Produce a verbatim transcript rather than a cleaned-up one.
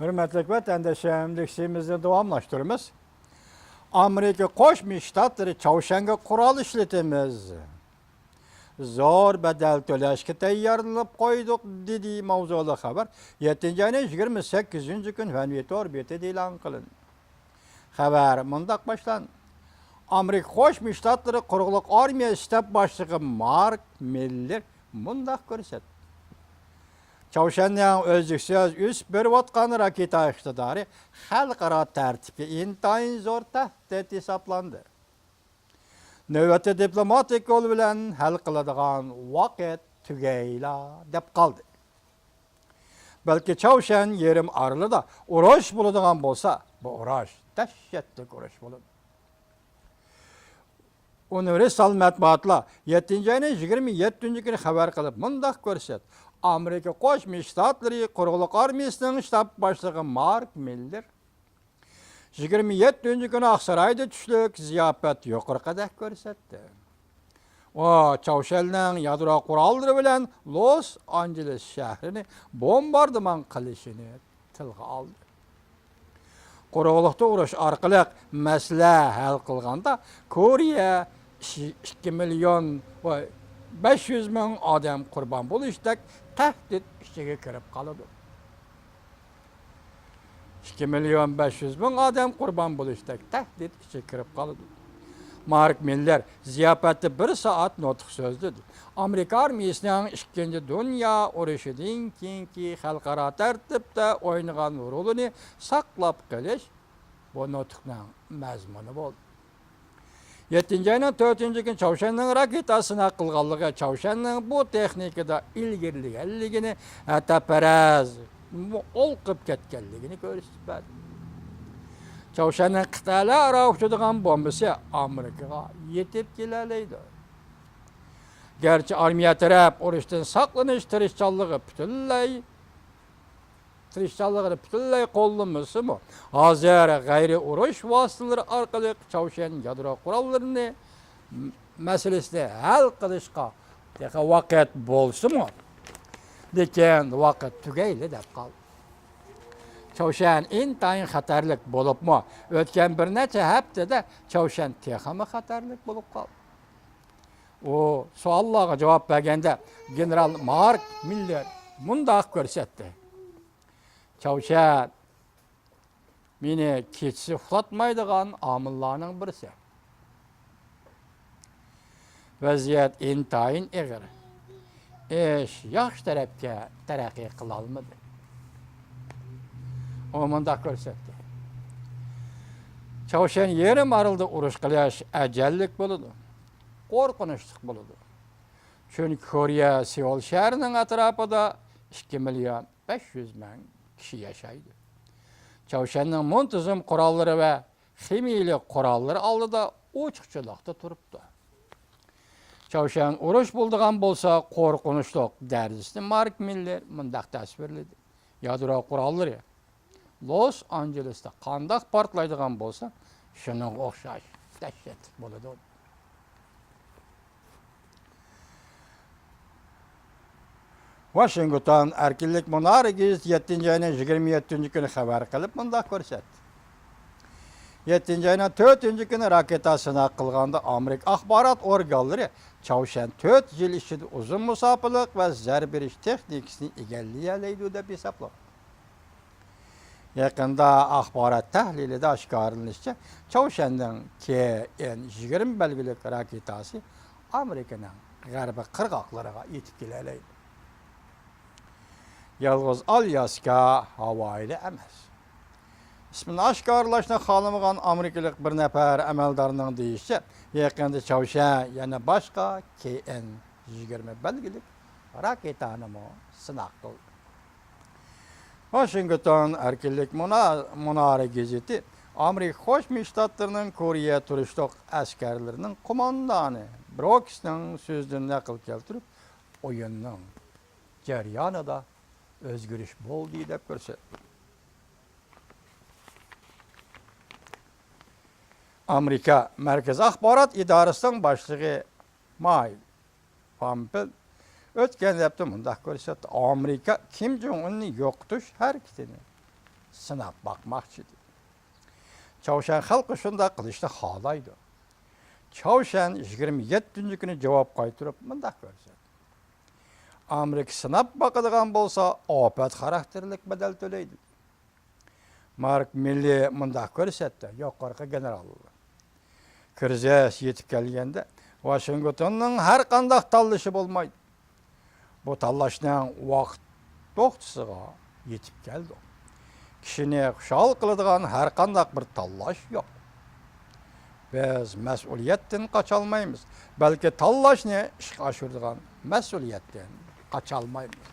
ھۆرمەتلىك ۋەتەنداشلىرىم، لېكسىيىمىزنى داۋاملاشتۇرىمىز. ئامېرىكا قوشما شتاتلىرى چاۋشيەنگە قورال ئىشلىتىمىز. زور بەدەل تۆلەشكە تەييارلىنىپ قويدۇق، دېدى ماۋزۇلۇق خەۋەر يەتتىنچى ئاينىڭ يىگىرمە سەككىزىنچى كۈن فەنۋى تور بېتىدە ئېلان قىلىندى. خەۋەر مۇنداق باشلاندى. ئامېرىكا قوشما شتاتلىرى قۇرۇقلۇق ئارمىيە شتاب باشلىقى مارك مىللېر مۇنداق كۆرسەتتى. چاۋشيەننىڭ ئۈزلۈكسىز ئۆسۈپ بېرىۋاتقان راكېتا ئىقتىدارى خەلقئارا تەرتىپكە ئىنتايىن زور تەھدىت ھېسابلاندى. نۆۋەتتە دىپلوماتىك يول بىلەن ھەل قىلىدىغان ۋاقىت تۈگەيلا دەپ قالدى. بەلكى چاۋشيەن يېرىم ئارىلىدا ئۇرۇش بولىدىغان بولسا، بۇ ئۇرۇش دەھشەتلىك ئۇرۇش بولىدۇ. ئۇنىۋېرسال مەتبۇئاتلار يەتتىنچى ئاينىڭ يىگىرمە يەتتىنچى كۈنى خەۋەر قىلىپ مۇنداق كۆرسەتتى: ئامېرىكا قوشما شتاتلىرى قۇرۇقلۇق ئارمىيىسىنىڭ شتاب باشلىقى مارك مىللېر يىگىرمە يەتتىنچى كۈنى ئاقسارايدا چۈشلۈك زىياپەت يۇقىرىقىدەك كۆرسەتتى. ئۇ چاۋشيەننىڭ يادرو قوراللىرى بىلەن لوس ئانژېلېس شەھىرىنى بومباردىمان قىلىشىنى تىلغا ئالدى. قۇرۇقلۇقتا ئۇرۇش ئارقىلىق مەسىلە ھەل قىلغاندا، كورېيە ئىككى مىليون بەش يۈز مىڭ ئادەم قۇربان بولۇشتەك تەھدىت ئىچىگە كىرىپ قالىدۇ. ئىككى مىليون بەش يۈز مىڭ ئادەم قۇربان بولۇشتەك تەھدىت ئىچىگە كىرىپ قالىدۇ. مارك مىللېر زىياپەتتە بىر سائەت نۇتۇق سۆزلىدى. ئامېرىكا ئارمىيىسىنىڭ ئىككىنچى دۇنيا ئۇرۇشىدىن كېيىنكى خەلقئارا تەرتىپتە ئوينىغان رولىنى ساقلاپ قېلىش بۇ نۇتۇقنىڭ مەزمۇنى بولدى. يەتتىنچى ئاينىڭ تۆتىنچى كۈنى چاۋشيەننىڭ راكېتا سىناق قىلغانلىقى، چاۋشيەننىڭ بۇ تېخنىكىدا ئىلگىرىلىگەنلىكىنى، ھەتتا پەرەز ئولقۇپ كەتكەنلىكىنى كۆرسىتىپ بەردى. چاۋشيەننىڭ قىتئەلەر ئارا ئۇچىدىغان بومبىسى ئامېرىكىغا يېتىپ كېلەلەيدۇ. گەرچە ئارمىيە تەرەپ ئۇرۇشتىن ساقلىنىش تىرىشچانلىقى پۈتۈنلەي تىرىشچانلىقىنى پۈتۈنلەي قوللىمىسىمۇ، ھازىر غەيرىي ئۇرۇش ۋاسىتىلىرى ئارقىلىق چاۋشيەن يادرو قوراللىرىنى مەسىلىسىنى ھەل قىلىشقا تېخى ۋاقىت بولسىمۇ، لېكىن ۋاقىت تۈگەيلا دەپ قالدى. چاۋشيەن ئىنتايىن خەتەرلىك بولۇپمۇ، ئۆتكەن بىر نەچچە ھەپتىدە چاۋشيەن تېخىمۇ خەتەرلىك بولۇپ قالدى. ئۇ سوئاللارغا جاۋاب بەرگەندە، گېنېرال مارك مىللېر مۇنداق كۆرسەتتى: چاۋشيەن مېنى كېچىسى ئۇخلاتمايدىغان ئامىللارنىڭ بىرسى. ۋەزىيەت ئىنتايىن ئېغىر. ئىش ياخشى تەرەپكە تەرەققىي قىلالمىدى. ئۇ مۇنداق كۆرسەتتى: چاۋشيەن يېرىم ئارىلىدا ئۇرۇش قىلىش ئەجەللىك بولىدۇ، قورقۇنچلۇق بولىدۇ. چۈنكى كورېيە سېئۇل شەھىرىنىڭ ئەتراپىدا ئىككى مىليون بەش يۈز مىڭ كىشى ياشايدۇ. چاۋشيەننىڭ مۇنتىزىم قوراللىرى ۋە خىمىيىلىك قوراللىرى ئالدىدا ئوچۇقچىلىقتا تۇرۇپتۇ. چاۋشيەن ئۇرۇش بولىدىغان بولسا، قورقۇنچلۇق دەرىجىسىنى مارك مىللېر مۇنداق تەسۋىرلىدى: يادرو قوراللىرى لوس ئانژېلېستا قانداق پارتلايدىغان بولسا، شۇنىڭغا ئوخشاش دەھشەتلىك بولىدۇ. ۋاشىنگتون ئەركىنلىك مۇنارى گېزىتى يەتتىنچى ئاينىڭ يىگىرمە يەتتىنچى كۈنى خەۋەر قىلىپ مۇنداق كۆرسەتتى: يەتتىنچى ئاينىڭ تۆتىنچى كۈنى راكېتا سىناق قىلغاندا، ئامېرىكا ئاخبارات ئورگانلىرى چاۋشيەن تۆت يىل ئىچىدە ئۇزۇن مۇساپىلىك ۋە زەربە بېرىش تېخنىكىسىنى ئىگىلىيەلەيدۇ دەپ ھېسابلىغان. يېقىندا ئاخبارات تەھلىلىدە ئاشكارىلىنىشىچە، چاۋشيەننىڭ كې ئېن يىگىرمە بەلگىلىك راكېتاسى ئامېرىكىنىڭ غەربىي قىرغاقلىرىغا يېتىپ كېلەلەيدۇ. يالغۇز ئالياسكا ھاۋايىدا ئەمەس. ئىسمىنى ئاشكارىلاشنى خالىمىغان ئامېرىكىلىق بىر نەپەر ئەمەلدارنىڭ دېيىشىچە، يېقىندا چاۋشيەن يەنە باشقا كې ئېن يىگىرمە بەلگىلىك راكېتانىمۇ سىناق قىلدى. ۋاشىنگتون ئەركىنلىك مۇنا-، مۇنارى گېزىتى ئامېرىكا قوشما شتاتلىرىنىڭ كورېيە تۇرۇشلۇق ئەسكەرلىرىنىڭ قوماندانى بروكسنىڭ سۆزىدىن نەقىل كەلتۈرۈپ، ئويۇننىڭ جەريانىدا ئۆزگىرىش بولدى دەپ كۆرسەتتى. ئامېرىكا مەركىزىي ئاخبارات ئىدارىسىنىڭ باشلىقى مايك پامپېئو ئۆتكەن ھەپتە مۇنداق كۆرسەتتى: ئامېرىكا كىم جوڭ ئۇننى يوقىتىش ھەرىكىتىنى سىناپ باقماقچى ئىدى. چاۋشيەن خەلقى شۇنداق قىلىشنى خالايدۇ. چاۋشيەن يىگىرمە يەتتىنچى كۈنى جاۋاب قايتۇرۇپ مۇنداق كۆرسەتتى: ئامېرىكا سىناپ باقىدىغان بولسا، ئاپەت خاراكتېرلىك بەدەل تۆلەيدۇ. مارك مىللى مۇنداق كۆرسەتتى: يۇقىرىقى گېنېرال، كىرىزىس يېتىپ كەلگەندە، ۋاشىنگتوننىڭ ھەر قانداق تاللىشى بولمايدۇ. بۇ تاللاشنىڭ ۋاقىت نۇقتىسىغا يېتىپ كەلدۇق. كىشىنى خۇشال قىلىدىغان ھەر قانداق بىر تاللاش يوق. بىز مەسئۇلىيەتتىن قاچالمايمىز، بەلكى تاللاشنى ئىشقا ئاشۇرىدىغان مەسئۇلىيەتتىن قاچالمايمىز.